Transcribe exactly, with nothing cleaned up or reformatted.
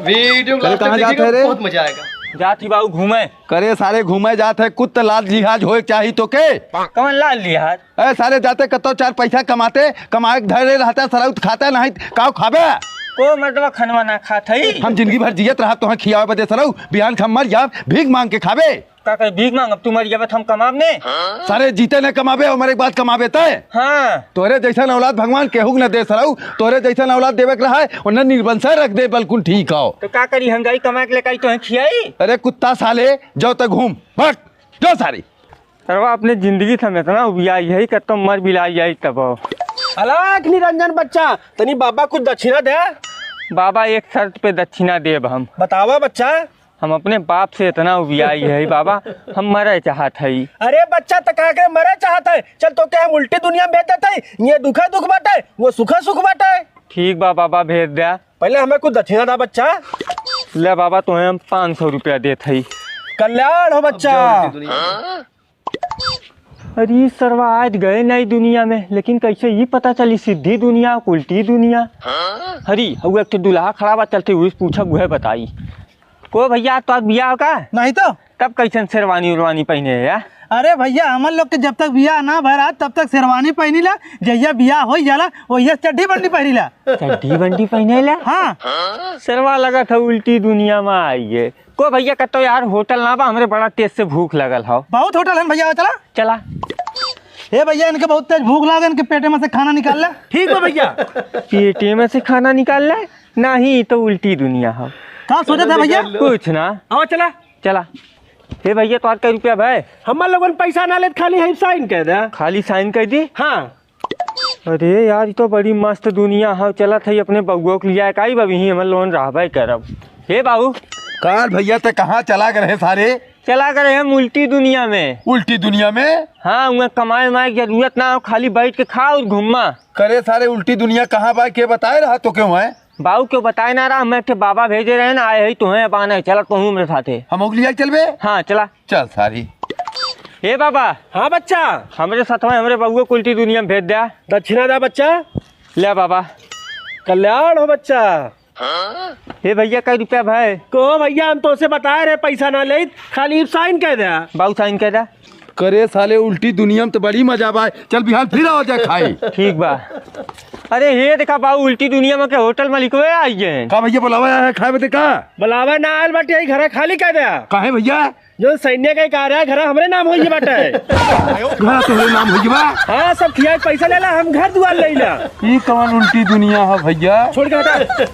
वीडियो को करे, लास्ट तक कहाँ जात देखिएगा, है रे? बहुत मजा आएगा। जात ही बाबू घूमे। करे सारे घूमे जात है, कुछ तो लाज लिहाज होए चाही तो के? कौन लाज लिहाज? ए सारे जाते कतो चार पैसा कमाते, कमाए के धरे रहता सरऊ त खाता नहीं, काव खाबे? को मर्दवा खनवा ना खात है? हम जिंदगी भर जियत रहा तोहे खियावे बदे सरऊ, बिहान खम्मर या भीख मांग के खाबे। का कही भीख मांगब, तू मर जाबे त हम कमाब ने? सारे जीते न कमाबे और मरे के बाद कमाबे तय। हाँ। तोरे जैसन औलाद भगवान केहू के न दे सरऊ, तोरे जैसन औलाद देवे के रहा है, उन्हें निर्बंसा रख दे, बिल्कुल ठीक हो। तो का करी, हम जाई कमा के लेके आई, तोहे खियाई? अरे कुत्ता साले, जाओ तो घूम, भाग, जाओ सारे। सरवा अपने जिंदगी से हम इतना उबियाई है कि तो मर बिलाई जाई तब। अलख निरंजन बच्चा, तनी बाबा कुछ दक्षिणा दे। बाबा एक शर्त पे दक्षिणा देब हम। बतावा बच्चा। हम अपने बाप से इतना उबियाई है बाबा, हम मरे चाहत है। अरे बच्चा, त का करे मरे चाहत है? चल तोके हम उल्टी दुनिया में भेज देत है, ये दुखा दुख बाटे, वो सुखा सुख बाटे। ठीक बा बाबा, भेज द्या। पहले हमें कुछ दक्षिणा दा बच्चा। ले बाबा, तोहे हम पाँच सौ रुपया देत है। कल्याण हो बच्चा। अरे सरवा आज गए नई दुनिया में, लेकिन कैसे ये पता चली सीधी दुनिया उल्टी दुनिया? हरी, हऊ एक ठे दुल्हा खड़ा बा, चलते हुए पूछब, उहे बताई। को भैया, तो आज बियाह का? नहीं तो। तब कैसन शेरवानी उरवानी पहने है यार? अरे भैया, हमन लोग के जब तक बियाह ना भय रहा, तब तक शेरवानी पहनी ला, जहिया बियाह हो जाला, वहिया चड्ढी बंडी पहनी ला। चड्ढी बंडी पहने ला? हाँ। शेरवा लगत है उल्टी दुनिया में आई है। को भैया, कतो यार होटल ना बा, हमरे बड़ा तेज से भूख लगल हौ। बहुत होटल है भैया, चला। चला। हे भैया, इनके बहुत तेज भूख लागल, इनके पेटे में से खाना निकाल ले। ठीक बा भैया। पेटे में से खाना निकाल ले? नहीं, तो उल्टी दुनिया हौ। का सोचत है भैया? कुछ ना। आओ चला। चला। हे भैया, तोहार कै रुपया भय? हमार लोगन पैसा ना लेत, खाली है साइन कर दे। खाली साइन कर दी? हाँ। अरे यार, ई तो बड़ी मस्त दुनिया हौ। चलत है अपने बउआ के लिया काई बा, यहीं हमन लोगन रहबे करब। हे बाबू। कार भैया, ते कहाँ चला गए रहे सारे? चला गए रहे हम उल्टी दुनिया में। उल्टी दुनिया में? हाँ, उहाँ कमाए उमाए के जरूरत ना हो, खाली बैठ के खा और घूमा। करे सारे, उल्टी दुनिया कहाँ बा, के बताए रहा तो क्यों है? बाबू क्यों बताए ना रहा, मैं के बाबा भेजे रहे ना, आए है तुहें अब आना है, चला तुहूँ मेरे साथे। हम ओके लिया चलबे? हाँ, चला। चल सारी। ए बाबा। हाँ बच्चा। हमरे साथ में हमरे बउआ को उल्टी दुनिया में भेज द्या। दक्षिणा द्या बच्चा। ले बाबा। कल्याण हो बच्चा। ए भैया, कै रुपया भय? को भैया, हम तोसे बताए रहे पैसा ना लेइत, खाली साइन कर द्या। बाबू साइन कर द्या। करे साले, उल्टी दुनिया में तो बड़ी मजा बा। चल बिहान फिर आओ जा खाई। ठीक बा। अरे हे देखा बाबू, उल्टी दुनिया में के होटल मालिक हुए आई गए। का भैया बुलावा आया है खाए बदे का? बुलावा ना आयल बाटे, यही घरा खाली कर द्या। काहे भैया? जो सैन्य के कार्य है, घरा हमरे नाम होई बाटे। घरा तोहरे नाम होई बा? हाँ, सब खिया के पैसा लेला, हम घर दुआर लेला। ई कौन उल्टी दुनिया है भैया? छोड़ के हटा।